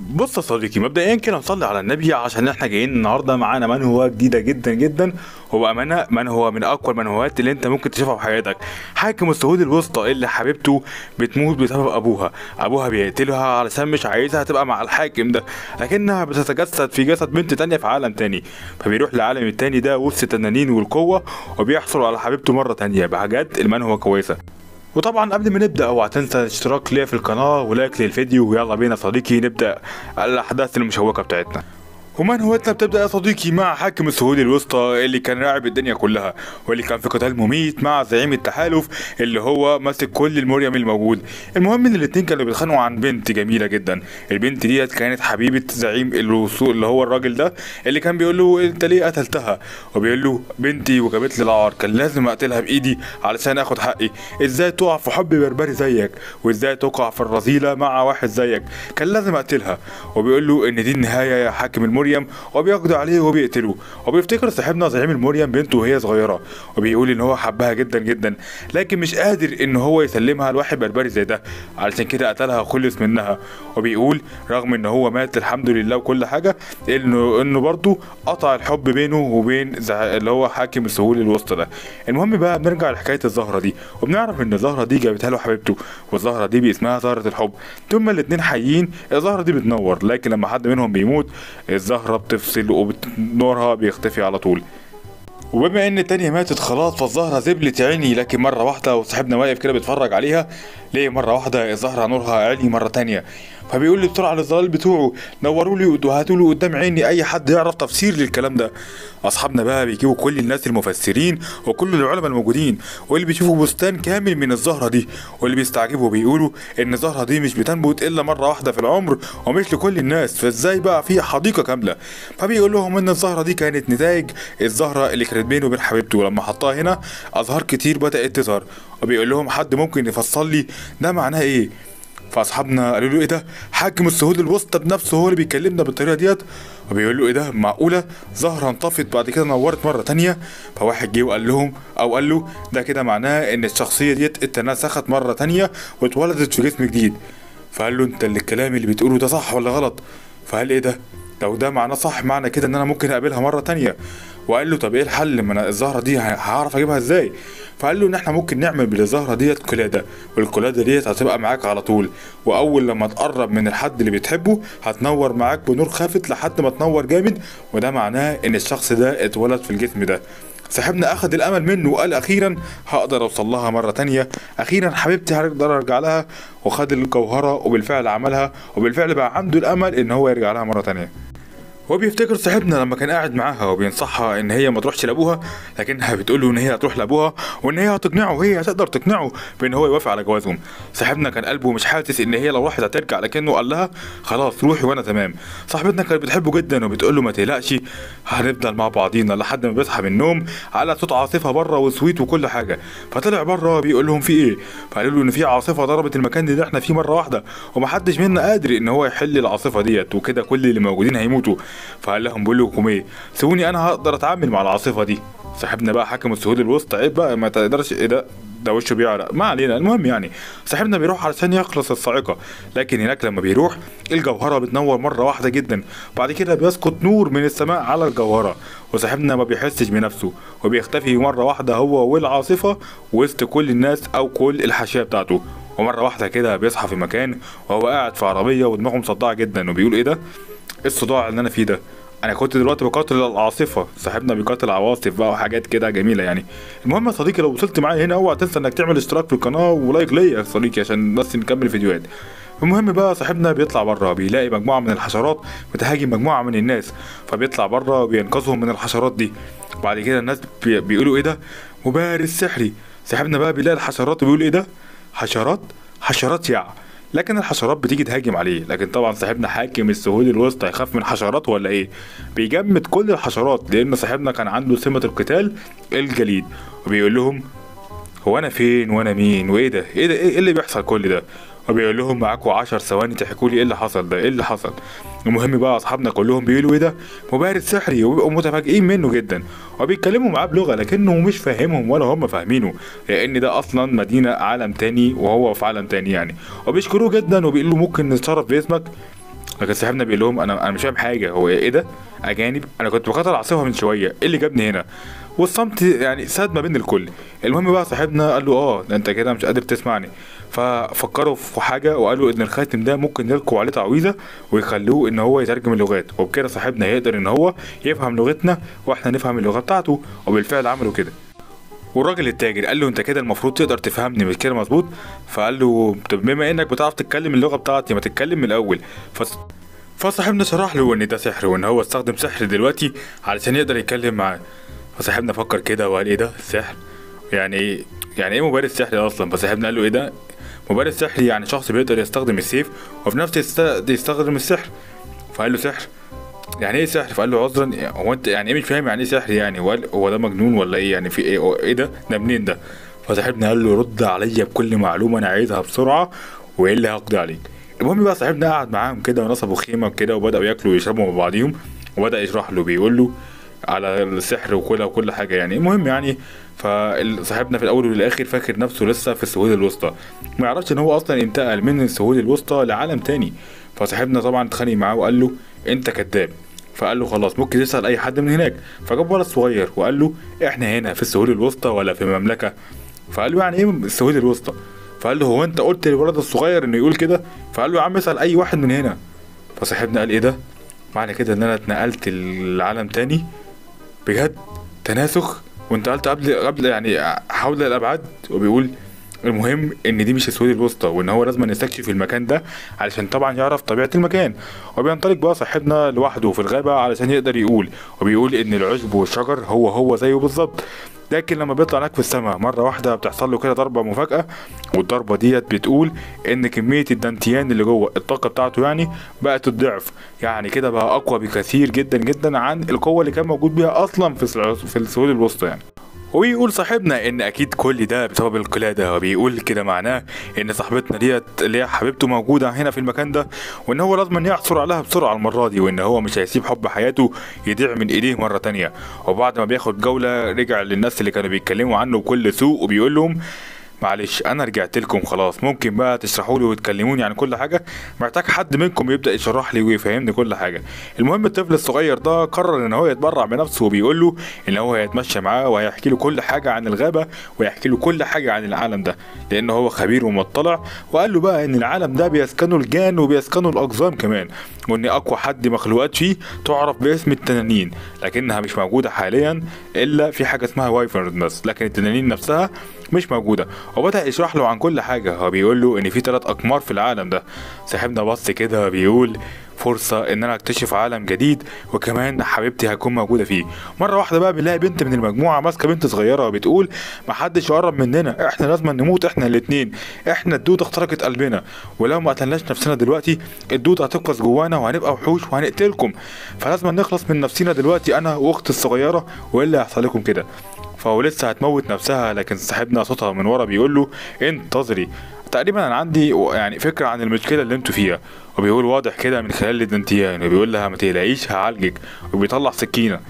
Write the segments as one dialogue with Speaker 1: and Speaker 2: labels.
Speaker 1: بص يا صديقي، مبدئيا كده نصلي على النبي عشان احنا جايين النهارده معانا منهو جديدة جدا جدا، وبامانه منهو من اقوى المنهوات اللي انت ممكن تشوفها في حياتك. حاكم السهول الوسطى اللي حبيبته بتموت بسبب ابوها، ابوها بيقتلها علشان مش عايزها تبقى مع الحاكم ده، لكنها بتتجسد في جسد بنت تانية في عالم تاني، فبيروح للعالم التاني ده وسط التنانين والقوه وبيحصل على حبيبته مرة تانية. بحاجات المنهوه كويسة. وطبعا قبل ما نبدا اوعى تنسى الاشتراك ليا في القناة و like للفيديو، ويلا بينا صديقي نبدا الاحداث المشوقه بتاعتنا. ومنهوتنا بتبدا يا صديقي مع حاكم السهول الوسطى اللي كان راعب الدنيا كلها، واللي كان في قتال مميت مع زعيم التحالف اللي هو ماسك كل المريم الموجود. المهم ان الاتنين كانوا بيتخانقوا عن بنت جميلة جدا. البنت ديت كانت حبيبه زعيم الوصول اللي هو الراجل ده اللي كان بيقول له انت ليه قتلتها، وبيقول له بنتي وجابت لي العار، كان لازم اقتلها بايدي علشان اخد حقي. ازاي تقع في حب بربري زيك، وازاي تقع في الرذيلة مع واحد زيك، كان لازم اقتلها. وبيقول له ان دي النهاية يا حاكم المريم، وبيقضي عليه وبيقتله. وبيفتكر صاحبنا زعيم المريم بنته وهي صغيرة، وبيقول ان هو حبها جدا جدا، لكن مش قادر ان هو يسلمها لواحد بربري زي ده، علشان كده قتلها وخلص منها. وبيقول رغم ان هو مات الحمد لله وكل حاجة، انه برضه قطع الحب بينه وبين اللي هو حاكم السهول الوسطى ده. المهم بقى بنرجع لحكاية الزهرة دي، وبنعرف ان الزهرة دي جابتها له حبيبته، والزهرة دي باسمها زهره الحب. ثم الاتنين حيين الزهرة دي بتنور، لكن لما حد منهم بيموت الزهرة بتفصل ونورها بيختفي على طول. وبما ان التانية ماتت خلاص فالزهرة زبلت عيني، لكن مرة واحدة وصاحبنا واقف كده بيتفرج عليها، ليه مرة واحدة الزهرة نورها عالي مرة تانية. فبيقول لي بسرعة للظلال بتوعه نوروا لي وهاتوا لي قدام عيني اي حد يعرف تفسير للكلام ده. اصحابنا بقى بيجيبوا كل الناس المفسرين وكل العلماء الموجودين، واللي بيشوفوا بستان كامل من الزهرة دي، واللي بيستعجبوا بيقولوا ان الزهرة دي مش بتنبت الا مرة واحدة في العمر ومش لكل الناس، فازاي بقى في حديقة كاملة؟ فبيقول لهم ان الزهرة دي كانت نتائج الزهرة اللي كانت بينه وبين حبيبته، ولما حطها هنا ازهار كتير بدات تظهر. وبيقول لهم حد ممكن يفصل لي ده معناه ايه؟ فاصحابنا قالوا له ايه ده؟ حاكم السهول الوسطى بنفسه هو اللي بيكلمنا بالطريقة ديت. وبيقول له ايه ده؟ معقولة زهره انطفت بعد كده نورت مرة تانية؟ فواحد جه وقال لهم او قال له ده كده معناه ان الشخصية ديت اتنسخت مرة تانية واتولدت في جسم جديد. فقال له انت اللي الكلام اللي بتقوله ده صح ولا غلط؟ فقال ايه ده؟ لو ده معناه صح معنى كده ان انا ممكن اقابلها مرة تانية. وقال له طب ايه الحل؟ ما انا الزهرة دي هعرف اجيبها ازاي؟ فقال له ان احنا ممكن نعمل بالزهره ديت قلادة، والقلاده ديت هتبقى معاك على طول، واول لما تقرب من الحد اللي بتحبه هتنور معاك بنور خافت لحد ما تنور جامد، وده معناه ان الشخص ده اتولد في الجسم ده. صاحبنا اخد الامل منه وقال اخيرا هقدر اوصل لها مرة تانية، اخيرا حبيبتي هقدر ارجع لها. وخد الجوهرة وبالفعل عملها، وبالفعل بقى عنده الامل ان هو يرجع لها مرة تانية. وبيفتكر صاحبنا لما كان قاعد معاها وبينصحها ان هي ما تروحش لابوها، لكنها بتقول له ان هي هتروح لابوها وان هي هتقنعه وهي هتقدر تقنعه بان هو يوافق على جوازهم. صاحبنا كان قلبه مش حاسس ان هي لو راحت هترجع، لكنه قال لها خلاص روحي وانا تمام. صاحبتنا كانت بتحبه جدا وبتقول له ما تقلقش هنفضل مع بعضينا، لحد ما بيصحى من النوم على صوت عاصفة بره وسويت وكل حاجة. فطلع بره بيقول لهم في ايه؟ فقالوا له ان في عاصفة ضربت المكان اللي احنا فيه مرة واحدة ومحدش منا قادر ان هو يحل العاصفة ديت، وكده كل اللي موجودين هيموتوا. فقال لهم بقول لكم ايه، سيبوني انا هقدر اتعامل مع العاصفة دي. صاحبنا بقى حاكم السهول الوسطى عيب بقى ما تقدرش، ايه ده؟ ده وشه بيعرق، ما علينا. المهم يعني صاحبنا بيروح علشان يخلص الصاعقة، لكن هناك لما بيروح الجوهرة بتنور مرة واحدة جدا، بعد كده بيسقط نور من السماء على الجوهرة، وصاحبنا ما بيحسش بنفسه وبيختفي مرة واحدة هو والعاصفه وسط كل الناس او كل الحاشية بتاعته. ومرة واحدة كده بيصحى في مكان وهو قاعد في عربية ودماغه مصدعه جدا، وبيقول ايه ده؟ ايه الصداع اللي انا فيه ده؟ انا كنت دلوقتي بقاتل العاصفة. صاحبنا بيقاتل عواصف بقى وحاجات كده جميلة يعني. المهم يا صديقي لو وصلت معايا هنا اوعى تنسى انك تعمل اشتراك في القناة و like ليا يا صديقي عشان بس نكمل فيديوهات. المهم بقى صاحبنا بيطلع بره بيلاقي مجموعة من الحشرات بتهاجم مجموعة من الناس، فبيطلع بره وبينقذهم من الحشرات دي. بعد كده الناس بيقولوا ايه ده؟ مبارز سحري. صاحبنا بقى بيلاقي الحشرات وبيقول ايه ده؟ حشرات؟ حشرات يع. لكن الحشرات بتيجي تهاجم عليه، لكن طبعا صاحبنا حاكم السهول الوسطى هيخاف من حشرات ولا ايه؟ بيجمد كل الحشرات لان صاحبنا كان عنده سمة القتال الجليد. وبيقول لهم هو انا فين وانا مين وايه ده؟ ايه ده؟ ايه اللي بيحصل كل ده؟ وبيقول لهم معاكم 10 ثواني تحكوا لي ايه اللي حصل ده، ايه اللي حصل. المهم بقى اصحابنا كلهم بيقولوا ايه ده، مبارز سحري، وبيبقوا متفاجئين منه جدا، وبيتكلموا معاه بلغه لكنه مش فاهمهم ولا هم فاهمينه، لان ده اصلا مدينة عالم تاني وهو في عالم تاني يعني. وبيشكروه جدا وبيقولوا ممكن نتصرف باسمك. لكن صاحبنا بيقول لهم انا مش فاهم حاجة، هو ايه ده؟ اجانب؟ انا كنت بقاتل عاصفة من شوية، ايه اللي جابني هنا؟ والصمت يعني ساد ما بين الكل. المهم بقى صاحبنا قال له ده انت كده مش قادر تسمعني. ففكروا في حاجة وقالوا ان الخاتم ده ممكن يلقوا عليه تعويذه ويخلوه ان هو يترجم اللغات، وبكده صاحبنا هيقدر ان هو يفهم لغتنا واحنا نفهم اللغة بتاعته. وبالفعل عملوا كده. والراجل التاجر قال له انت كده المفروض تقدر تفهمني، مش كده مظبوط؟ فقال له طب بما انك بتعرف تتكلم اللغة بتاعتي ما تتكلم من الاول. فصاحبنا شرح له ان ده سحر، وان هو استخدم سحر دلوقتي علشان يقدر يتكلم معاه. فصاحبنا فكر كده وقال ايه ده سحر؟ يعني ايه؟ يعني ايه مبارز سحري اصلا؟ فصاحبنا قال له ايه ده مبارز سحري؟ يعني شخص بيقدر يستخدم السيف وفي نفس الوقت يستخدم السحر. فقال له سحر؟ يعني ايه سحر؟ فقال له عذرا هو انت يعني ايه مش فاهم يعني ايه سحر يعني؟ وقال هو ده مجنون ولا ايه يعني؟ في ايه؟ ايه ده؟ ده منين ده؟ فصاحبنا قال له رد عليا بكل معلومة انا عايزها بسرعة والا هقضي عليك. المهم بقى صاحبنا قعد معاهم كده ونصبوا خيمة كده وبداوا ياكلوا ويشربوا مع بعضيهم، وبدا يشرح له بيقول له على السحر وكل حاجة يعني. المهم يعني فصاحبنا في الاول والاخر فاكر نفسه لسه في السهول الوسطى، ما يعرفش ان هو اصلا انتقل من السهول الوسطى لعالم تاني. فصاحبنا طبعا اتخانق معاه وقال له انت كذاب. فقال له خلاص ممكن تسال اي حد من هناك. فجاب ولد صغير وقال له احنا هنا في السهول الوسطى ولا في مملكة؟ فقال له يعني ايه السهول الوسطى؟ فقال له هو انت قلت للولد الصغير انه يقول كده؟ فقال له يا عم اسال اي واحد من هنا. فصاحبنا قال ايه ده؟ معنى كده ان انا اتنقلت لعالم تاني بجد؟ تناسخ وانتقلت قبل يعني حول الابعاد. وبيقول المهم ان دي مش السهول الوسطى، وان هو لازم يستكشف المكان ده علشان طبعا يعرف طبيعة المكان. وبينطلق بقى صاحبنا لوحده في الغابة علشان يقدر يقول، وبيقول ان العشب والشجر هو زيه بالظبط. لكن لما بيطلع هناك في السماء مرة واحدة بتحصل له كده ضربه مفاجاة، والضربه ديت بتقول ان كمية الدانتيان اللي جوه الطاقة بتاعته يعني بقت الضعف، يعني كده بقى اقوى بكثير جدا جدا عن القوة اللي كان موجود بيها اصلا في السهول الوسطى يعني. وبيقول صاحبنا ان اكيد كل ده بسبب القلادة، وبيقول كده معناه ان صاحبتنا ديت اللي هي حبيبته موجودة هنا في المكان ده، وان هو لازم يعثر عليها بسرعة المرة دي، وان هو مش هيسيب حب حياته يضيع من ايديه مرة تانية. وبعد ما بياخد جولة رجع للناس اللي كانوا بيتكلموا عنه بكل سوء وبيقول لهم معلش انا رجعت لكم خلاص، ممكن بقى تشرحوا لي وتكلموني عن كل حاجة، محتاج حد منكم يبدا يشرح لي ويفهمني كل حاجة. المهم الطفل الصغير ده قرر ان هو يتبرع بنفسه، وبيقول له ان هو هيتمشى معاه وهيحكي له كل حاجة عن الغابة ويحكي له كل حاجة عن العالم ده، لان هو خبير ومطلع. وقال له بقى ان العالم ده بيسكنوا الجان وبيسكنوا الاقزام كمان، وان اقوى حد مخلوقات فيه تعرف باسم التنانين، لكنها مش موجودة حاليا الا في حاجة اسمها wyvern بس، لكن التنانين نفسها مش موجودة. وبدا يشرح له عن كل حاجة، هو بيقول له ان في 3 اقمار في العالم ده. صاحبنا بص كده بيقول فرصة ان انا اكتشف عالم جديد وكمان حبيبتي هتكون موجودة فيه. مرة واحدة بقى بنلاقي بنت من المجموعة ماسكه بنت صغيرة وبتقول محدش يقرب مننا، احنا لازم نموت احنا الاثنين، احنا الدودة اخترقت قلبنا، ولو ما قتلناش نفسنا دلوقتي الدودة هتقص جوانا وهنبقى وحوش وهنقتلكم، فلازم نخلص من نفسنا دلوقتي انا واختي الصغيرة والا هيحصل لكم كده. فهو لسه هتموت نفسها، لكن صاحبنا صوتها من ورا بيقول له انتظري، تقريبا انا عندي يعني فكرة عن المشكلة اللي انتوا فيها. وبيقول واضح كده من خلال الدنتيان، وبيقول لها ما تقلقيش هعالجك، وبيطلع سكينة.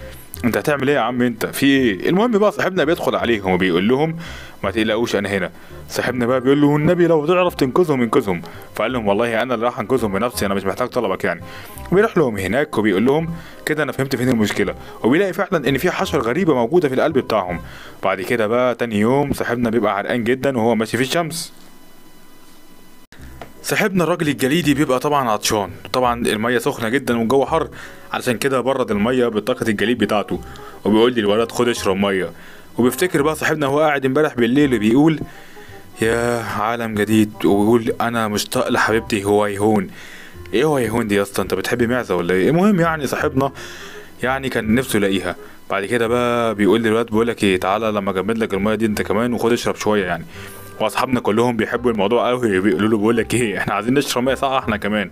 Speaker 1: انت هتعمل ايه يا عم انت في ايه؟ المهم بقى صاحبنا بيدخل عليهم وبيقول لهم ما تقلقوش انا هنا. صاحبنا بقى بيقول له النبي لو تعرف تنقذهم انقذهم. فقال لهم والله انا اللي راح انقذهم بنفسي، انا مش محتاج طلبك يعني. وبيروح لهم هناك وبيقول لهم كده انا فهمت فين المشكلة، وبيلاقي فعلا ان في حشرة غريبة موجودة في القلب بتاعهم. بعد كده بقى تاني يوم صاحبنا بيبقى عرقان جدا وهو ماشي في الشمس. صاحبنا الراجل الجليدي بيبقى طبعا عطشان، طبعا المية سخنة جدا والجو حر، علشان كده برد المية بطاقة الجليد بتاعته، وبيقول لي الولد خد اشرب مية. وبيفتكر بقى صاحبنا هو قاعد امبارح بالليل وبيقول يا عالم جديد، وبيقول انا مشتاق لحبيبتي هوايهون. ايه هوايهون دي يا اسطى؟ انت بتحبي معزة ولا ايه؟ المهم يعني صاحبنا يعني كان نفسه يلاقيها. بعد كده بقى بيقول للولد بيقول لك ايه، تعالى لما اجمد لك المية دي انت كمان وخد اشرب شوية يعني. واصحابنا كلهم بيحبوا الموضوع قوي، بيقولوا له بقول لك ايه احنا عايزين نشرب مية ساقعه احنا كمان.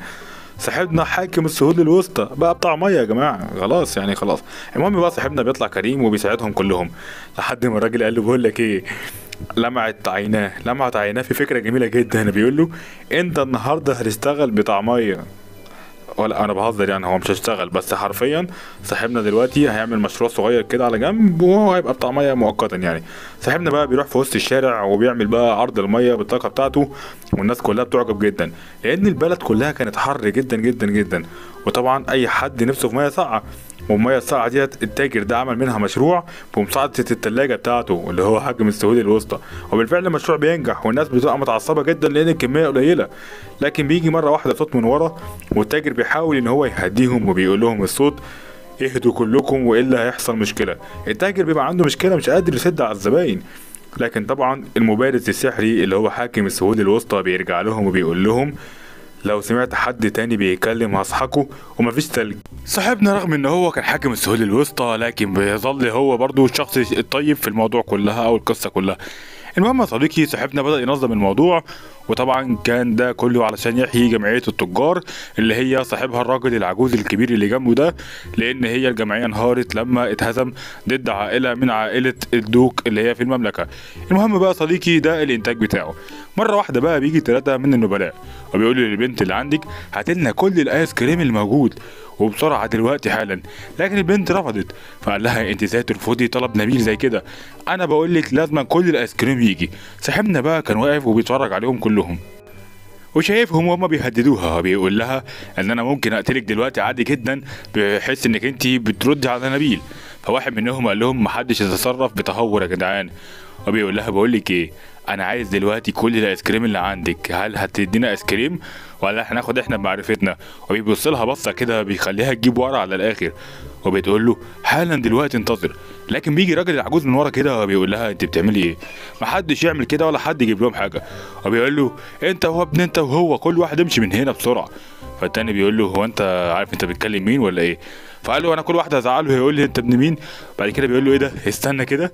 Speaker 1: صاحبنا حاكم السهول الوسطى بقى بتاع مية يا جماعة، خلاص يعني خلاص. المهم بقى صاحبنا بيطلع كريم وبيساعدهم كلهم، لحد ما الراجل قال له بقول لك ايه، لمعت عيناه، لمعت عيناه في فكرة جميلة جدا. بيقول له انت النهارده هتشتغل بتاع مية. ولا انا بهزر يعني، هو مش هيشتغل، بس حرفيا صاحبنا دلوقتي هيعمل مشروع صغير كده على جنب وهو هيبقى بتاع مية مؤقتا يعني. صاحبنا بقى بيروح في وسط الشارع وبيعمل بقى عرض المية بالطاقة بتاعته، والناس كلها بتعجب جدا لان البلد كلها كانت حر جدا جدا جدا، وطبعا اي حد نفسه في مية ساقعه، والمية الساقعه ديت التاجر ده عمل منها مشروع بمساعدة الثلاجة بتاعته اللي هو حاكم السهول الوسطى، وبالفعل المشروع بينجح والناس بتبقى متعصبه جدا لان الكمية قليله. لكن بيجي مرة واحدة صوت من ورا، والتاجر بيحاول ان هو يهديهم وبيقول لهم الصوت اهدوا كلكم والا هيحصل مشكلة. التاجر بيبقى عنده مشكلة مش قادر يسد على الزباين، لكن طبعا المبارز السحري اللي هو حاكم السهول الوسطى بيرجع لهم وبيقول لهم لو سمعت حد تاني بيتكلم هصحكه ومفيش تلج. صاحبنا رغم ان هو كان حاكم السهول الوسطى لكن بيظل هو برضو الشخص الطيب في الموضوع كلها او القصة كلها. المهم يا صديقي صاحبنا بدأ ينظم الموضوع، وطبعا كان ده كله علشان يحيي جمعية التجار اللي هي صاحبها الراجل العجوز الكبير اللي جنبه ده، لان هي الجمعية انهارت لما اتهزم ضد عائلة من عائلة الدوك اللي هي في المملكة. المهم بقى صديقي ده الانتاج بتاعه. مرة واحدة بقى بيجي 3 من النبلاء وبيقولوا للبنت اللي عندك هاتلنا كل الايس كريم الموجود وبسرعة دلوقتي حالا، لكن البنت رفضت. فقال لها انت ازاي ترفضي طلب نبيل زي كده؟ انا بقول لك لازم كل الايس كريم يجي. صاحبنا بقى كان واقف وبيتفرج عليهم كلهم وشايفهم وهما بيهددوها، بيقول لها ان انا ممكن اقتلك دلوقتي عادي جدا بحيث انك انت بتردي على نبيل. فواحد منهم قال لهم محدش يتصرف بتهور يا جدعان، وبيقول لها بقول لك ايه، انا عايز دلوقتي كل الايس كريم اللي عندك، هل هتدينا ايس كريم ولا هناخد احنا بمعرفتنا؟ وبيبص لها بصة كده بيخليها تجيب ورا على الاخر، وبتقول له حالا دلوقتي انتظر. لكن بيجي راجل العجوز من ورا كده وبيقول لها انت بتعملي ايه؟ محدش يعمل كده ولا حد يجيب لهم حاجة. وبيقول له انت وهو ابن انت وهو كل واحد امشي من هنا بسرعة. فالتاني بيقول له هو انت عارف انت بتكلم مين ولا ايه؟ فقال له انا كل واحد هزعله هيقول لي انت ابن مين. بعد كده بيقول له ايه ده، استنى كده،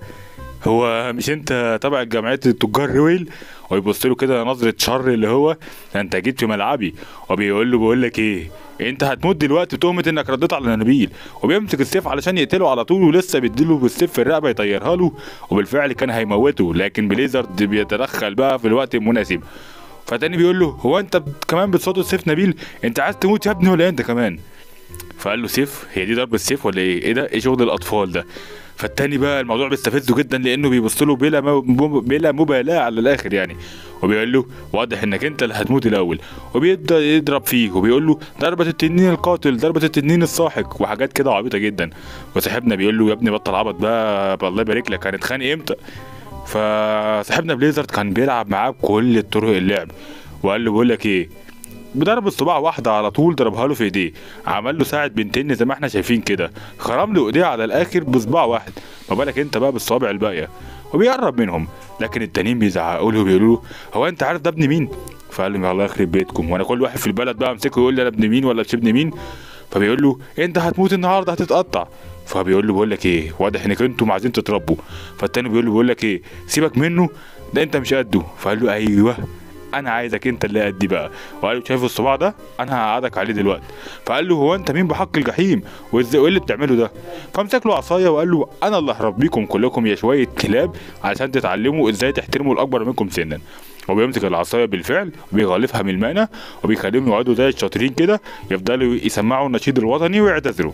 Speaker 1: هو مش انت تبع جمعية التجار رويل؟ ويبص له كده نظره شر اللي هو انت جيت في ملعبي. وبيقول له بقول لك ايه، انت هتموت دلوقتي بتهمه انك رديت على نبيل. وبيمسك السيف علشان يقتله على طول، ولسه بيديله بالسيف في الرقبة يطيرها له، وبالفعل كان هيموته، لكن بليزرد بيتدخل بقى في الوقت المناسب. فتاني بيقول له هو انت كمان بتصاد سيف نبيل؟ انت عايز تموت يا ابني ولا انت كمان؟ فقال له سيف؟ هي دي ضربه سيف ولا ايه؟ ايه ده؟ ايه شغل الاطفال ده؟ فالتاني بقى الموضوع بيستفزه جدا لانه بيبص له بلا مبالاة على الاخر يعني، وبيقول له واضح انك انت اللي هتموت الاول. وبيبدا يضرب فيه وبيقول له ضربه التنين القاتل، ضربه التنين الساحق، وحاجات كده عبيطه جدا. وصاحبنا بيقول له يا ابني بطل عبط بقى، الله يبارك لك، هنتخانق امتى؟ فصاحبنا بليزرد كان بيلعب معاه بكل طرق اللعب، وقال له بقول لك ايه، بضرب الصباع واحدة على طول ضربها له في ايديه، عمل له ساعة بنتين زي ما احنا شايفين كده، خرم له ايديه على الاخر بصباع واحد، ما بالك انت بقى بالصوابع الباقية. وبيقرب منهم، لكن التانيين بيزعقوا له وبيقولوا له هو انت عارف ده ابن مين؟ فقال لهم الله يخرب بيتكم، وانا كل واحد في البلد بقى امسكه يقول لي انا ابن مين ولا مش ابن مين؟ فبيقول له انت هتموت النهارده هتتقطع. فبيقول له بقول لك ايه، واضح انك انتم عايزين تتربوا. فالتاني بيقول له بقول لك ايه، سيبك منه ده انت مش قده. فقال له ايوه انا عايزك انت اللي قدي بقى. وقال له شايف الصباع ده؟ انا هقعدك عليه دلوقتي. فقال له هو انت مين بحق الجحيم وازاي وايه اللي بتعمله ده؟ فمسك له عصاية وقال له انا اللي هربيكم كلكم يا شوية كلاب علشان تتعلموا ازاي تحترموا الاكبر منكم سنا. وبيمسك العصاية بالفعل وبيغلفها من المانه وبيخليهم يقعدوا زي الشاطرين كده يفضلوا يسمعوا النشيد الوطني ويعتذروا.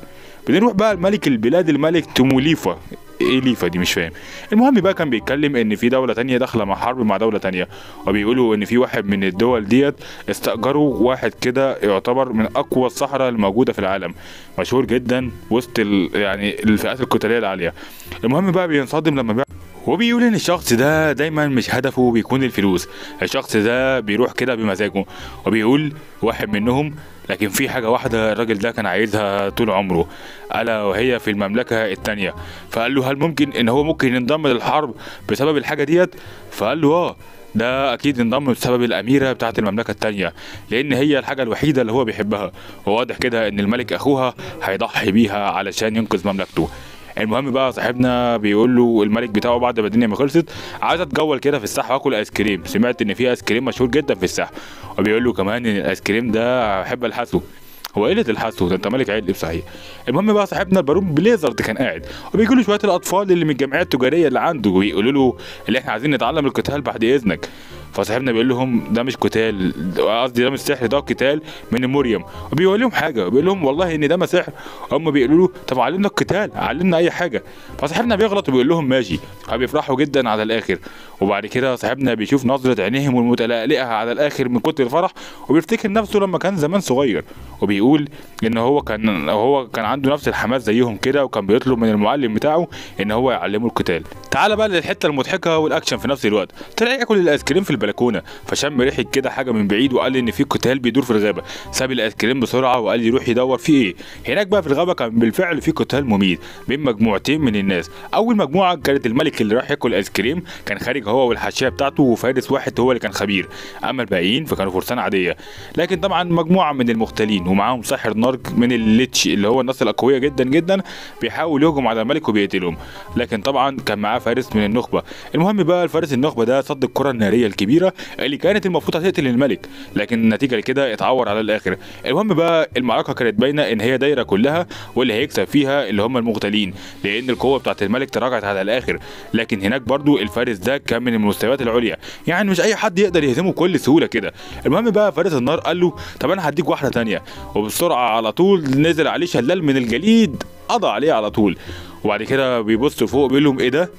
Speaker 1: بنروح بقى لملك البلاد الملك تيموليفا، ايه ليفا دي مش فاهم. المهم بقى كان بيتكلم ان في دولة تانية داخله مع حرب مع دولة تانية، وبيقولوا ان في واحد من الدول ديت استاجروا واحد كده يعتبر من اقوى الصحراء الموجودة في العالم، مشهور جدا وسط يعني الفئات القتالية العالية. المهم بقى بينصدم لما وبيقول ان الشخص ده دايما مش هدفه بيكون الفلوس، الشخص ده بيروح كده بمزاجه. وبيقول واحد منهم لكن في حاجة واحدة الراجل ده كان عايزها طول عمره، ألا وهي في المملكة التانية. فقال له هل ممكن ان هو ممكن ينضم للحرب بسبب الحاجة ديت؟ فقال له اه ده اكيد انضم بسبب الاميرة بتاعت المملكة التانية، لان هي الحاجة الوحيدة اللي هو بيحبها، وواضح كده ان الملك اخوها هيضحي بيها علشان ينقذ مملكته. المهم بقى صاحبنا بيقول له الملك بتاعه بعد ما الدنيا ما خلصت عايز اتجول كده في الساحة واكل ايس كريم، سمعت ان في ايس كريم مشهور جدا في الساحة. وبيقول له كمان ان الايس كريم ده احب الحسه. هو ايه اللي تلحسه ده؟ انت مالك عيل صحيح. المهم بقى صاحبنا البارون بليزرد كان قاعد وبيجي له شوية الاطفال اللي من الجمعية التجارية اللي عنده ويقولوا له اللي احنا عايزين نتعلم القتال بعد اذنك. فصاحبنا بيقول لهم ده مش قتال، قصدي ده مش سحر، ده قتال من المريم. وبيقول لهم حاجة، بيقول لهم والله ان ده ما سحر. هم بيقولوا له طب علمنا القتال، علمنا اي حاجة. فصاحبنا بيغلط وبيقول لهم ماشي، فبيفرحوا جدا على الاخر. وبعد كده صاحبنا بيشوف نظره عينيهم المتلألئه على الاخر من كتر الفرح، وبيفتكر نفسه لما كان زمان صغير، وبيقول ان هو كان عنده نفس الحماس زيهم كده، وكان بيطلب من المعلم بتاعه ان هو يعلمه القتال. تعال بقى للحتة المضحكة والاكشن في نفس الوقت. طلع ياكل الايس كريم في البلكونه، فشم ريحه كده حاجة من بعيد وقال ان في قتال بيدور في الغابة. ساب الايس كريم بسرعة وقال يروح يدور في ايه. هناك بقى في الغابة كان بالفعل في قتال مميت بين مجموعتين من الناس. اول مجموعة كانت الملك اللي راح ياكل ايس كريم، كان خارج هو والحاشيه بتاعته وفارس واحد هو اللي كان خبير، اما الباقيين فكانوا فرسان عادية. لكن طبعا مجموعة من المختلين ومعاهم ساحر نار من ال lich اللي هو الناس الاقوياء جدا جدا، بيحاول يهجم على الملك وبيقتلهم. لكن طبعا كان معاه فارس من النخبة. المهم بقى الفارس النخبة ده صد الكره النارية الكبيرة اللي كانت المفروض هتقتل الملك، لكن النتيجة لكده اتعور على الاخر. المهم بقى المعركة كانت باينة ان هي دايرة كلها، واللي هيكسب فيها اللي هم المغتالين، لان القوة بتاعت الملك تراجعت على الاخر. لكن هناك برضو الفارس ده كان من المستويات العليا، يعني مش اي حد يقدر يهزمه بكل سهولة كده. المهم بقى فارس النار قال له طب انا هديك واحدة ثانية، وبسرعة على طول نزل عليه شلال من الجليد قضى عليه على طول. وبعد كده بيبص فوق بيقول لهم ايه ده،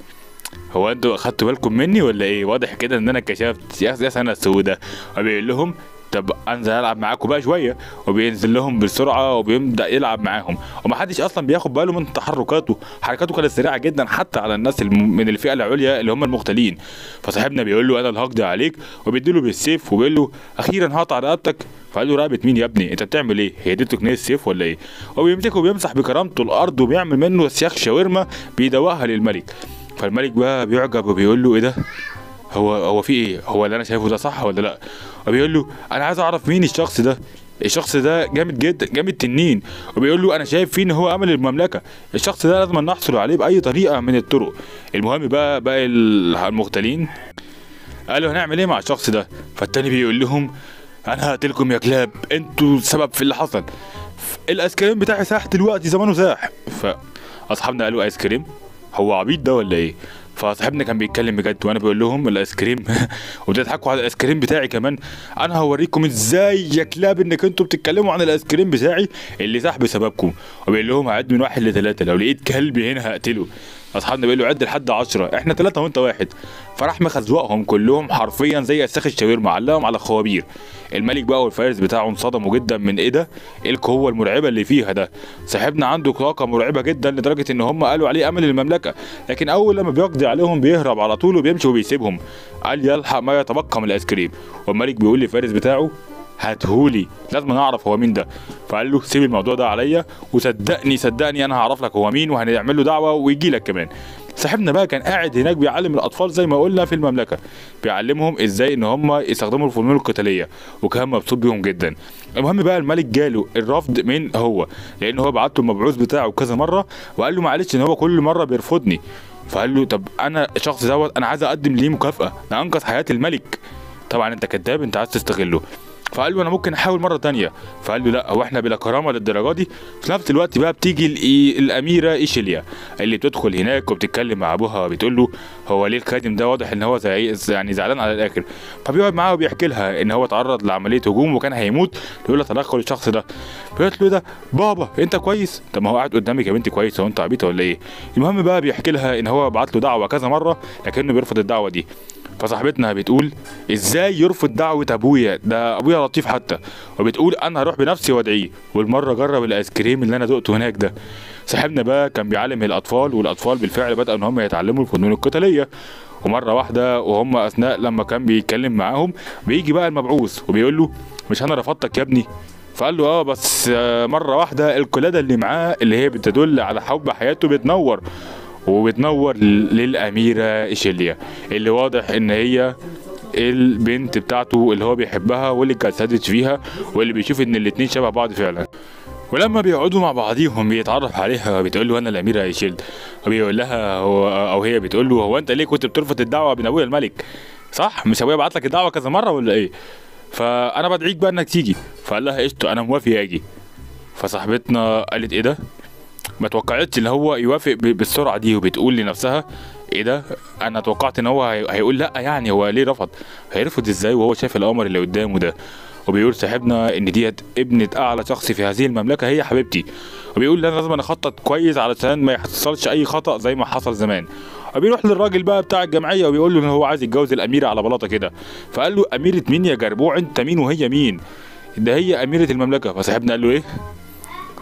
Speaker 1: هو انتوا اخدتوا بالكم مني ولا ايه؟ واضح كده ان انا اتكشفت يا سنة السوداء. وبيقول لهم طب انزل العب معاكم بقى شوية، وبينزل لهم بسرعة وبيبدا يلعب معاهم، ومحدش اصلا بياخد باله من تحركاته. حركاته كانت سريعة جدا حتى على الناس من الفئة العليا اللي هم المغتالين. فصاحبنا بيقول له انا اللي هقضي عليك، وبيديله بالسيف وبيقول له اخيرا هقطع رقبتك. فقال له رقبة مين يا ابني، انت بتعمل ايه؟ هي دي تقنية السيف ولا ايه؟ وبيمسكه وبيمسح بكرامته الارض وبيعمل منه سياخ شاورما بيدوقها للملك. فالملك بقى بيعجب وبيقول له ايه ده، هو في ايه؟ هو اللي انا شايفه ده صح ولا لا؟ وبيقول له انا عايز اعرف مين الشخص ده، الشخص ده جامد جدا، جامد تنين. وبيقول له انا شايف فيه ان هو امل المملكة، الشخص ده لازم نحصل عليه باي طريقه من الطرق. المهم بقى باقي المغتالين قالوا هنعمل ايه مع الشخص ده؟ فالتاني بيقول لهم انا هقتلكم يا كلاب، انتوا السبب في اللي حصل، الايس كريم بتاعي ساح دلوقتي زمانه ساح. فاصحابنا قالوا ايس كريم، هو عبيط ده ولا ايه؟ فصاحبنا كان بيتكلم بجد وانا بقول لهم الايس كريم وبتضحكوا على الايس كريم بتاعي كمان. انا هوريكم ازاي يا كلاب انك انتوا بتتكلموا عن الايس كريم بتاعي اللي ساح بسببكم. وبيقول لهم هعد من 1 ل3، لو لقيت كلب هنا هقتله. اصحابنا بيقولوا عد لحد 10، احنا 3 وانت 1. فراح مخزوقهم كلهم حرفيا زي اساخ الشاورما، علقهم على خوابير. الملك بقى والفارس بتاعه انصدموا جدا من ايه ده، ايه القوة المرعبة اللي فيها ده. صاحبنا عنده طاقة مرعبة جدا لدرجة ان هم قالوا عليه امل المملكة، لكن اول لما بيقضي عليهم بيهرب على طول وبيمشي وبيسيبهم. قال يلحق ما يتبقى من الايس كريم. والملك بيقول للفارس بتاعه هاتهولي، لازم نعرف هو مين ده. فقال له سيب الموضوع ده عليا، وصدقني صدقني انا هعرف لك هو مين، وهنعمل له دعوه ويجي لك كمان. صاحبنا بقى كان قاعد هناك بيعلم الاطفال زي ما قلنا في المملكة، بيعلمهم ازاي ان هم يستخدموا الفنون القتالية، وكان مبسوط بيهم جدا. المهم بقى الملك جاله الرفض من هو، لان هو بعت له المبعوث بتاعه كذا مرة وقال له معلش ان هو كل مرة بيرفضني. فقال له طب انا الشخص دوت انا عايز اقدم ليه مكافاة، ده انقذ حياة الملك. طبعا انت كذاب، انت عايز تستغله. فقال له انا ممكن احاول مرة ثانية. فقال له لا، هو احنا بلا كرامة للدرجة دي. في نفس الوقت بقى بتيجي الاميرة ايشيليا اللي بتدخل هناك وبتتكلم مع ابوها وبتقول له هو ليه الخادم ده واضح ان هو يعني زعلان على الاخر. فبيقعد معاها وبيحكي لها ان هو اتعرض لعملية هجوم وكان هيموت لولا تدخل الشخص ده. فقالت له ده بابا انت كويس؟ طب ما هو قاعد قدامك يا بنتي كويس، هو انت عبيطه ولا ايه؟ المهم بقى بيحكي لها ان هو بعت له دعوه كذا مرة لكنه بيرفض الدعوة دي. فصاحبتنا بتقول ازاي يرفض دعوه ابويا، ده ابويا لطيف حتى. وبتقول انا هروح بنفسي وادعيه، والمرة جرب الايس كريم اللي انا دقته هناك ده. صاحبنا بقى كان بيعلم الاطفال، والاطفال بالفعل بدأوا ان هم يتعلموا الفنون القتالية. ومرة واحدة وهم اثناء لما كان بيتكلم معاهم بيجي بقى المبعوث وبيقول له مش انا رفضتك يا ابني؟ فقال له اه بس مرة واحدة القلادة اللي معاه اللي هي بتدل على حب حياته بتنور، وبتنور للأميرة إيشيليا اللي واضح إن هي البنت بتاعته اللي هو بيحبها واللي اتجسدت فيها واللي بيشوف إن الاتنين شبه بعض فعلا. ولما بيقعدوا مع بعضيهم بيتعرف عليها بتقول له أنا الأميرة إيشيل، وبيقول لها هو أو هي بتقول له هو أنت ليه كنت بترفض الدعوة من أبويا الملك؟ صح؟ مش أبويا بعت لك الدعوة كذا مرة ولا إيه؟ فأنا بدعيك بقى إنك تيجي. فقال لها قشطة أنا موافق أجي. فصاحبتنا قالت إيه ده؟ ما توقعتش ان هو يوافق بالسرعة دي، وبتقول لنفسها ايه ده، انا توقعت ان هو هيقول لا، يعني هو ليه رفض؟ هيرفض ازاي وهو شايف القمر اللي قدامه ده؟ وبيقول صاحبنا ان ديت ابنة اعلى شخص في هذه المملكة هي حبيبتي، وبيقول انا لازم اخطط كويس علشان ما يحصلش اي خطأ زي ما حصل زمان. وبيروح للراجل بقى بتاع الجمعية وبيقول له ان هو عايز يتجوز الاميرة على بلاطة كده. فقال له اميره مين يا جربوع، انت مين وهي مين؟ ده هي اميره المملكة. فصاحبنا قال له ايه،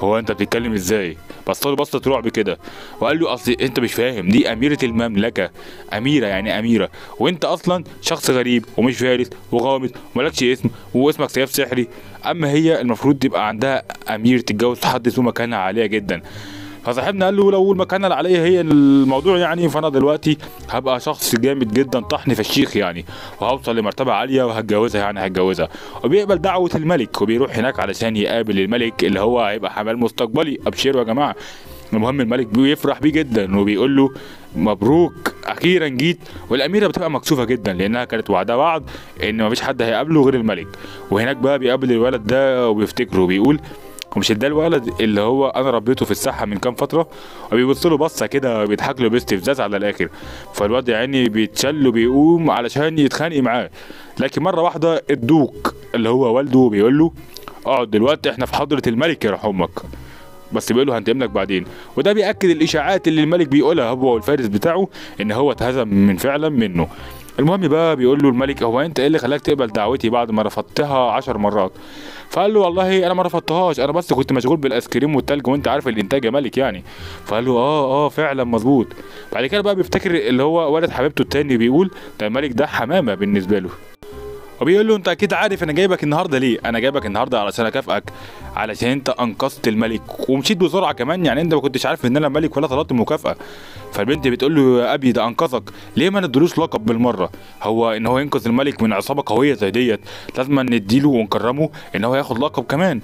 Speaker 1: هو انت بتتكلم ازاي؟ بص له بصة رعب كده وقال له اصل انت مش فاهم، دي اميره المملكة، اميره يعني اميره، وانت اصلا شخص غريب ومش فارس وغامض ومالكش اسم واسمك سيف سحري، اما هي المفروض تبقى عندها امير تتجوز حد ذو مكانه عالية جدا. فصاحبنا قال له لو المكانة العالية هي الموضوع يعني، فانا دلوقتي هبقى شخص جامد جدا طحن فشيخ يعني، وهوصل لمرتبه عالية وهتجوزها يعني هتجوزها. وبيقبل دعوه الملك وبيروح هناك علشان يقابل الملك اللي هو هيبقى حمال مستقبلي، ابشروا يا جماعة. المهم الملك بيفرح بيه جدا وبيقول له مبروك اخيرا جيت. والاميره بتبقى مكسوفه جدا لانها كانت وعدها وعد ان مفيش حد هيقابله غير الملك. وهناك بقى بيقابل الولد ده وبيفتكره وبيقول ومش ده الولد اللي هو انا ربيته في الساحة من كام فترة؟ وبيبص له بصة كده وبيضحك له باستفزاز على الاخر. فالواد يا عيني بيتشل وبيقوم علشان يتخانق معاه، لكن مرة واحدة الدوق اللي هو والده بيقول له اقعد دلوقتي احنا في حضره الملك يا روح امك، بس بيقول له هنتقم لك بعدين. وده بياكد الاشاعات اللي الملك بيقولها هو والفارس بتاعه ان هو اتهزم من فعلا منه. المهم بقى بيقول له الملك هو انت ايه اللي خلاك تقبل دعوتي بعد ما رفضتها 10 مرات؟ فقال له والله انا ما رفضتهاش، انا بس كنت مشغول بالايس كريم والتلج وانت عارف الانتاج يا ملك يعني. فقال له اه فعلا مظبوط. بعد كده بقى بيفتكر اللي هو والد حبيبته التاني، بيقول ده الملك ده حمامه بالنسبة له، وبيقول له انت اكيد عارف انا جايبك النهارده ليه، انا جايبك النهارده علشان اكافئك علشان انت انقذت الملك ومشيت بسرعة كمان، يعني انت ما كنتش عارف ان انا ملك ولا طلبت مكافاة. فالبنت بتقول له يا ابي ده انقذك، ليه ما ندلوش لقب بالمرة؟ هو ان هو ينقذ الملك من عصابة قوية زي ديت لازم نديله ونكرمه ان هو ياخد لقب كمان.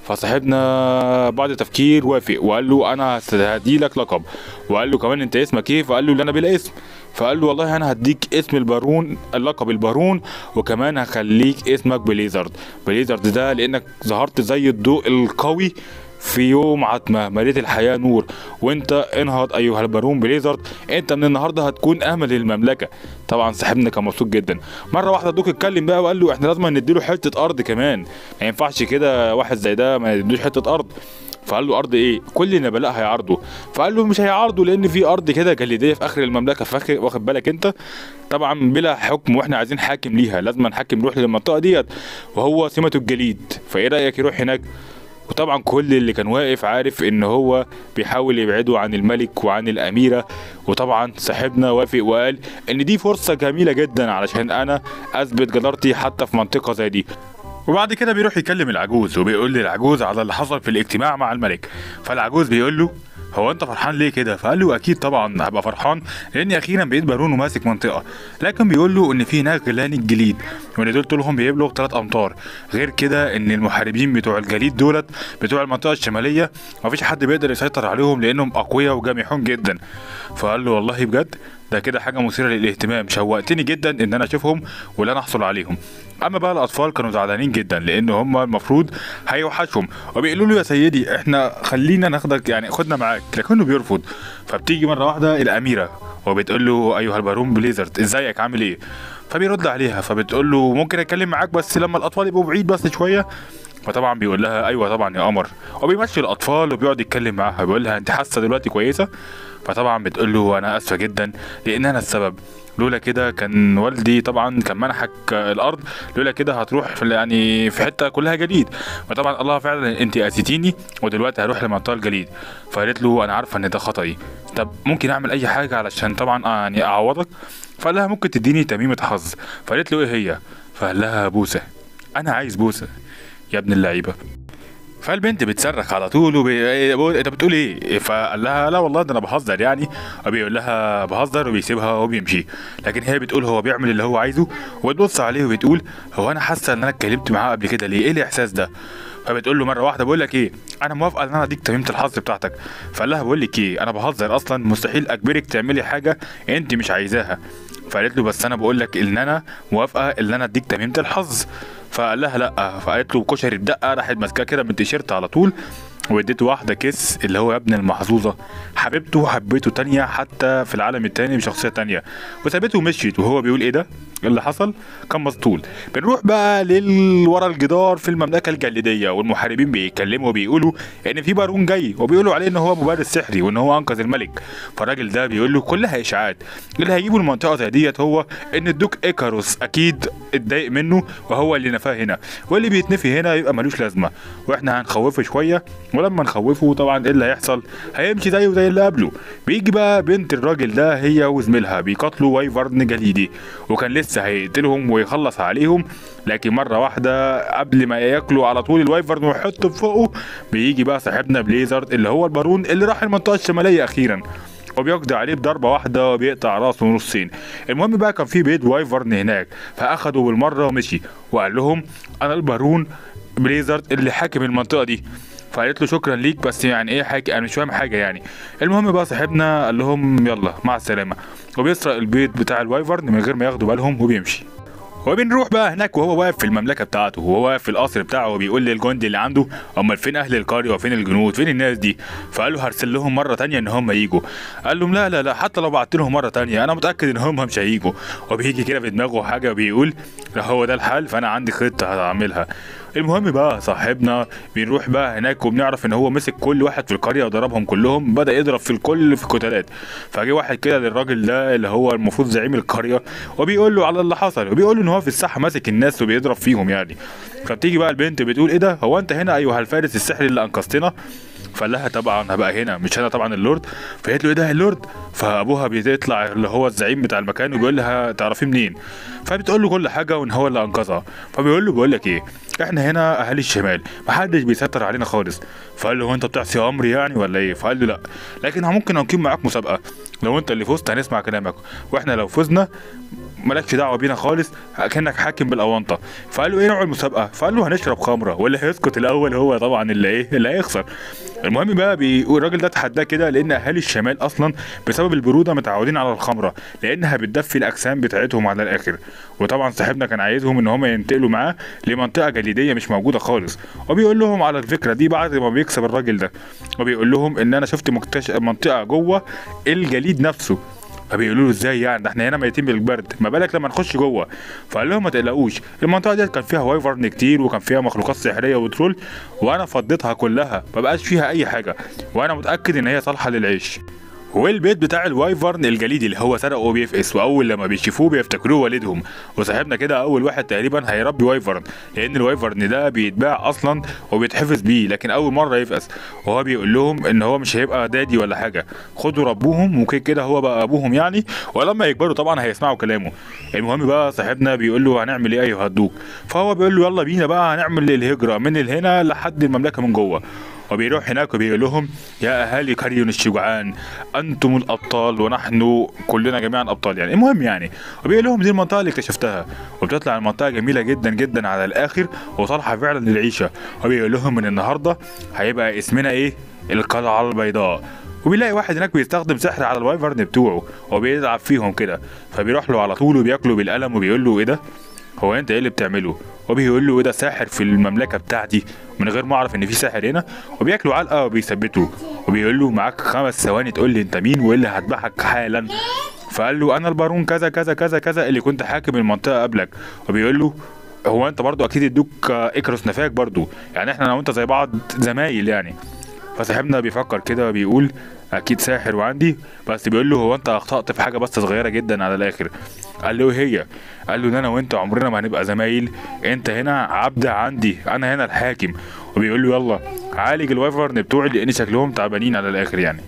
Speaker 1: فصاحبنا بعد تفكير وافق وقال له انا هدي لك لقب، وقال له كمان انت اسمك ايه؟ فقال له انا بلا اسم. فقال له والله انا هديك اسم البارون، اللقب البارون، وكمان هخليك اسمك بليزرد. بليزرد ده لانك ظهرت زي الضوء القوي في يوم عتمة مليت الحياة نور، وانت انهض ايها البارون بليزرد، انت من النهارده هتكون امل المملكة. طبعا صاحبنا كان مبسوط جدا. مرة واحدة دوك اتكلم بقى وقال له احنا لازم نديله حتة ارض كمان، ما ينفعش كده واحد زي ده ما نديلوش حتة ارض. فقال له ارض ايه؟ كل النبلاء هيعارضوا. فقال له مش هيعارضوا لان في ارض كده جليديه في اخر المملكة، في اخر واخد بالك انت، طبعا بلا حكم واحنا عايزين حاكم ليها، لازم نحكم يروح للمنطقة ديت وهو سمته الجليد، فايه رايك يروح هناك؟ وطبعا كل اللي كان واقف عارف ان هو بيحاول يبعده عن الملك وعن الاميرة. وطبعا صاحبنا وافق وقال ان دي فرصة جميلة جدا علشان انا اثبت جدارتي حتى في منطقة زي دي. وبعد كده بيروح يكلم العجوز وبيقول للعجوز على اللي حصل في الاجتماع مع الملك. فالعجوز بيقول له هو انت فرحان ليه كده؟ فقال له اكيد طبعا هبقى فرحان لاني اخيرا بقيت بارون وماسك منطقة. لكن بيقول له ان في هناك غيلان الجليد وان دول طولهم بيبلغ 3 امتار، غير كده ان المحاربين بتوع الجليد دولت بتوع المنطقة الشمالية مفيش حد بيقدر يسيطر عليهم لانهم اقوياء وجامحون جدا. فقال له والله بجد ده كده حاجة مثيرة للاهتمام، شوقتني جدا ان انا اشوفهم ولا انا احصل عليهم. اما بقى الاطفال كانوا زعلانين جدا لان هم المفروض هيوحشهم، وبيقولوا له يا سيدي احنا خلينا ناخدك يعني خدنا معاك، لكنه بيرفض. فبتيجي مرة واحدة الاميرة وبتقول له ايها البارون بليزرد ازيك عامل ايه؟ فبيرد عليها فبتقول له ممكن اتكلم معاك بس لما الاطفال يبقوا بعيد بس شوية. فطبعا بيقول لها ايوه طبعا يا قمر، وبيمشي الاطفال وبيقعد يتكلم معاها بيقول لها انت حاسه دلوقتي كويسة؟ فطبعا بتقول له انا اسفه جدا لان انا السبب، لولا كده كان والدي طبعا كان منحك الارض، لولا كده هتروح في يعني في حتة كلها جليد. فطبعا الله فعلا انت اذيتيني ودلوقتي هروح لمنطقه الجليد. فقالت له انا عارفه ان ده خطأي، طب ممكن اعمل اي حاجة علشان طبعا يعني اعوضك؟ فقال لها ممكن تديني تميمه حظ. فقالت له ايه هي؟ فقال لها بوسه، انا عايز بوسه يا ابن اللعيبة. فالبنت بتصرخ على طول انت بتقول ايه؟ فقال لها لا والله ده انا بهزر يعني، وبيقول لها بهزر وبيسيبها وبيمشي. لكن هي بتقول هو بيعمل اللي هو عايزه، وبتبص عليه وبتقول هو انا حاسه ان انا اتكلمت معاه قبل كده ليه؟ ايه الاحساس ده؟ فبتقول له مرة واحدة بقول لك ايه، انا موافقة ان انا اديك تميمه الحظ بتاعتك. فقال لها بقول لك ايه، انا بهزر اصلا، مستحيل اجبرك تعملي حاجة انت مش عايزاها. فقالت له بس انا بقول لك ان انا موافقة ان انا اديك تميمه الحظ. فقال لها لا. فقالت له كشري بدقة، راحت ماسكاه كده من التيشيرت على طول. واديته واحدة kiss اللي هو يا ابن المحظوظه، حبيبته حبيته تانية حتى في العالم التاني بشخصية تانية، وسابته ومشيت. وهو بيقول ايه ده اللي حصل؟ كان مسطول. بنروح بقى ورا الجدار في المملكة الجليديه، والمحاربين بيتكلموا وبيقولوا ان في بارون جاي، وبيقولوا عليه ان هو مبارز سحري وان هو انقذ الملك. فالراجل ده بيقول له كلها اشاعات، اللي هيجيبه المنطقة زي ديت هو ان الدوك ايكاروس اكيد اتضايق منه وهو اللي نفاه هنا، واللي بيتنفي هنا يبقى ملوش لازمه، واحنا هنخوفه شوية، ولما نخوفه طبعا ايه اللي هيحصل؟ هيمشي زيه زي اللي قبله. بيجي بقى بنت الراجل ده هي وزميلها بيقاتلوا wyvern جليدي، وكان لسه هيقتلهم ويخلص عليهم، لكن مرة واحدة قبل ما ياكلوا على طول ال wyvern ويحطه في فوقه، بيجي بقى صاحبنا بليزرد اللي هو البارون اللي راح المنطقة الشمالية اخيرا، وبيقضي عليه بضربه واحدة وبيقطع راسه نصين. المهم بقى كان في بيض wyvern هناك، فاخده بالمرة ومشي وقال لهم انا البارون بليزرد اللي حاكم المنطقة دي. فقالت له شكرا ليك بس يعني ايه حاجة، انا مش فاهم حاجة يعني. المهم بقى صاحبنا قال لهم يلا مع السلامة، وبيسرق البيض بتاع ال wyvern من غير ما ياخدوا بالهم وبيمشي. وبنروح بقى هناك وهو واقف في المملكة بتاعته، وهو واقف في القصر بتاعه، وبيقول للجندي اللي عنده امال فين اهل القرية وفين الجنود فين الناس دي؟ فقال له هرسل لهم مرة ثانية ان هم ييجوا. قال لهم لا لا لا، حتى لو بعت لهم مرة ثانية انا متاكد ان هم مش هيجوا. وبيجي كده في دماغه حاجة وبيقول لو هو ده الحال فانا عندي خطه هعملها. المهم بقى صاحبنا بنروح بقى هناك وبنعرف ان هو مسك كل واحد في القرية وضربهم كلهم، بدا يضرب في الكل في القتالات. فجه واحد كده للراجل ده اللي هو المفروض زعيم القرية وبيقول له على اللي حصل، وبيقول له ان هو في الساحة ماسك الناس وبيضرب فيهم يعني. فبتيجي بقى البنت بتقول ايه ده، هو انت هنا ايها الفارس السحري اللي انقذتنا؟ فقال لها طبعا هبقى هنا، مش انا طبعا اللورد. فقالت له ايه ده اللورد؟ فابوها بيطلع اللي هو الزعيم بتاع المكان وبيقول لها تعرفيه منين؟ فبتقول له كل حاجة وان هو اللي انقذها. فبيقول له بقول لك ايه، احنا هنا اهالي الشمال محدش بيسيطر علينا خالص. فقال له هو انت بتعصي امري يعني ولا ايه؟ فقال له لا، لكن ممكن اقيم معاك مسابقة، لو انت اللي فزت هنسمع كلامك، واحنا لو فزنا مالكش دعوه بينا خالص، كانك حاكم بالاونطه. فقال له ايه نوع المسابقة؟ فقال له هنشرب خمره، واللي هيسكت الاول هو طبعا اللي ايه اللي هيخسر. المهم بقى الراجل ده اتحداه كده، لان اهالي الشمال اصلا بسبب البرودة متعودين على الخمرة لانها بتدفي الاجسام بتاعتهم على الاخر. وطبعا صاحبنا كان عايزهم ان هم ينتقلوا معاه لمنطقه جليديه مش موجودة خالص، وبيقول لهم على الفكرة دي بعد ما بيكسب الراجل ده، وبيقول لهم ان انا شفت منطقة جوه الجليد نفسه. فبيقولوا له ازاي يعني، ده احنا هنا ميتين بالبرد، ما بالك لما نخش جوه. فقال لهم ما تقلقوش، المنطقة ديت كان فيها wyvern كتير وكان فيها مخلوقات سحريه و troll، وانا فضيتها كلها ما بقاش فيها اي حاجة، وانا متاكد ان هي صالحه للعيش. والبيت بتاع ال wyvern الجليدي اللي هو سرقه بيفقس، واول لما بيشوفوه بيفتكروه والدهم. وصاحبنا كده اول واحد تقريبا هيربي wyvern، لان ال wyvern ده بيتباع اصلا وبيتحفظ بيه، لكن اول مرة يفقس. وهو بيقول لهم ان هو مش هيبقى daddy ولا حاجة، خدوا ربوهم وكده كده هو بقى ابوهم يعني، ولما يكبروا طبعا هيسمعوا كلامه. المهم بقى صاحبنا بيقول له هنعمل ايه ايها الدوق؟ فهو بيقول له يلا بينا بقى هنعمل الهجرة من هنا لحد المملكة من جوه. وبيروح هناك وبيقول لهم يا اهالي كاريون الشجعان انتم الابطال ونحن كلنا جميعا ابطال يعني. المهم يعني وبيقول لهم دي المنطقة اللي اكتشفتها، وبتطلع المنطقة جميلة جدا جدا على الاخر وصالحه فعلا للعيشه. وبيقول لهم من النهارده هيبقى اسمنا ايه؟ القلعة البيضاء. وبيلاقي واحد هناك بيستخدم سحر على ال wyvern بتوعه وبيلعب فيهم كده، فبيروح له على طول وبياكله بالقلم وبيقول له ايه ده؟ هو انت ايه اللي بتعمله؟ وبيقول له ايه ده ساحر في المملكة بتاعتي من غير ما اعرف ان في ساحر هنا. وبياكلوا علقه وبيثبته وبيقول له معاك 5 ثواني تقول لي انت مين وايه اللي هذبحك حالا. فقال له انا البارون كذا كذا كذا كذا اللي كنت حاكم المنطقة قبلك. وبيقول له هو انت برضو اكيد ادوك اكروس نفاك برضو يعني، احنا انا وانت زي بعض زمايل يعني. فصاحبنا بيفكر كده بيقول اكيد ساحر وعندي، بس بيقول له هو انت اخطأت في حاجة بس صغيرة جدا على الاخر. قال له هي؟ قال له ان انا وانت عمرنا ما هنبقى زمايل، انت هنا عبد عندي، انا هنا الحاكم. وبيقول له يلا عالج ال wyvern بتوعي لان شكلهم تعبانين على الاخر يعني.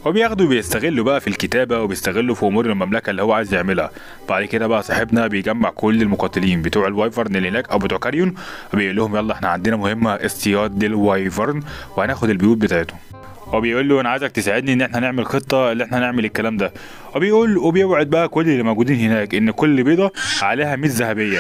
Speaker 1: وبياخدوا بيستغلوا بقى في الكتابة وبيستغلوا في امور المملكة اللي هو عايز يعملها. بعد كده بقى صاحبنا بيجمع كل المقاتلين بتوع ال wyvern اللي هناك او بتوع كاريون، وبيقول لهم يلا احنا عندنا مهمة اصطياد لل wyvern وهناخد البيوت بتاعتهم. وبيقول له انا عايزك تساعدني ان احنا نعمل خطه اللي احنا نعمل الكلام ده. وبيقول وبيوعد بقى كل اللي موجودين هناك ان كل بيضة عليها 100 ذهبية،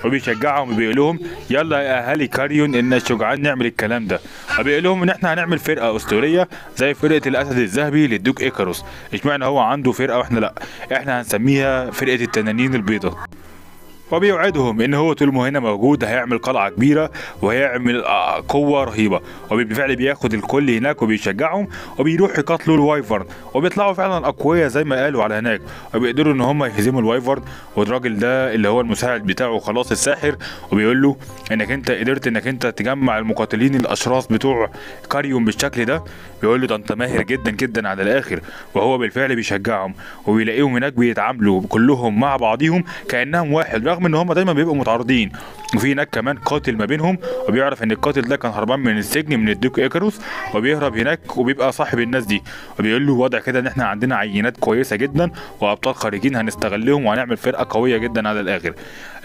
Speaker 1: وبيشجعهم وبيقول لهم يلا يا اهالي كاريون ان الشجعان نعمل الكلام ده. وبيقول لهم ان احنا هنعمل فرقه اسطورية زي فرقه الاسد الذهبي للدوك ايكاروس، اشمعنى هو عنده فرقه واحنا لا، احنا هنسميها فرقه التنانين البيضاء. وبيوعدهم ان هو طول ما هنا موجود هيعمل قلعه كبيرة وهيعمل قوة رهيبة. وبالفعل بياخد الكل هناك وبيشجعهم وبيروح يقاتلوا ال wyvern، وبيطلعوا فعلا اقوياء زي ما قالوا على هناك، وبيقدروا ان هم يهزموا ال wyvern. والراجل ده اللي هو المساعد بتاعه خلاص الساحر، وبيقول له انك انت قدرت انك انت تجمع المقاتلين الاشراس بتوع كاريوم بالشكل ده. بيقول له ده انت ماهر جدا جدا على الاخر. وهو بالفعل بيشجعهم وبيلاقيهم هناك بيتعاملوا كلهم مع بعضيهم كانهم واحد، رغم ان هم دايما بيبقوا متعارضين. وفي هناك كمان قاتل ما بينهم، وبيعرف ان القاتل ده كان هربان من السجن من ال Duke ايكاروس، وبيهرب هناك وبيبقى صاحب الناس دي. وبيقول له وضع كده ان احنا عندنا عينات كويسة جدا وابطال خارجين هنستغلهم وهنعمل فرقه قوية جدا على الاخر.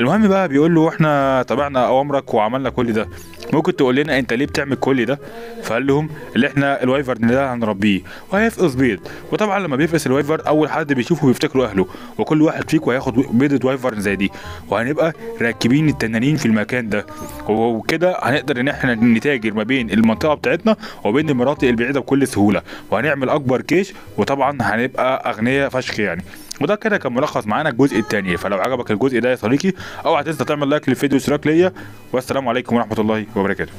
Speaker 1: المهم بقى بيقول له احنا تبعنا اوامرك وعملنا كل ده، ممكن تقول لنا انت ليه بتعمل كل ده؟ فقال لهم اللي احنا ال wyvern ده هنربيه وهيفقس بيض، وطبعا لما بيفقس ال wyvern اول حد بيشوفه بيفتكره اهله، وكل واحد فيكم هياخد بيضة wyvern زي دي، وهنبقى راكبين التنانين في المكان ده، وكده هنقدر ان احنا نتاجر ما بين المنطقة بتاعتنا وبين المناطق البعيدة بكل سهولة، وهنعمل اكبر جيش، وطبعا هنبقى اغنياء فشخ يعني. وده كده كان ملخص معانا الجزء الثاني. فلو عجبك الجزء ده يا صديقي اوعى تنسى تعمل like للفيديو واشتراك ليا، والسلام عليكم ورحمة الله وبركاته.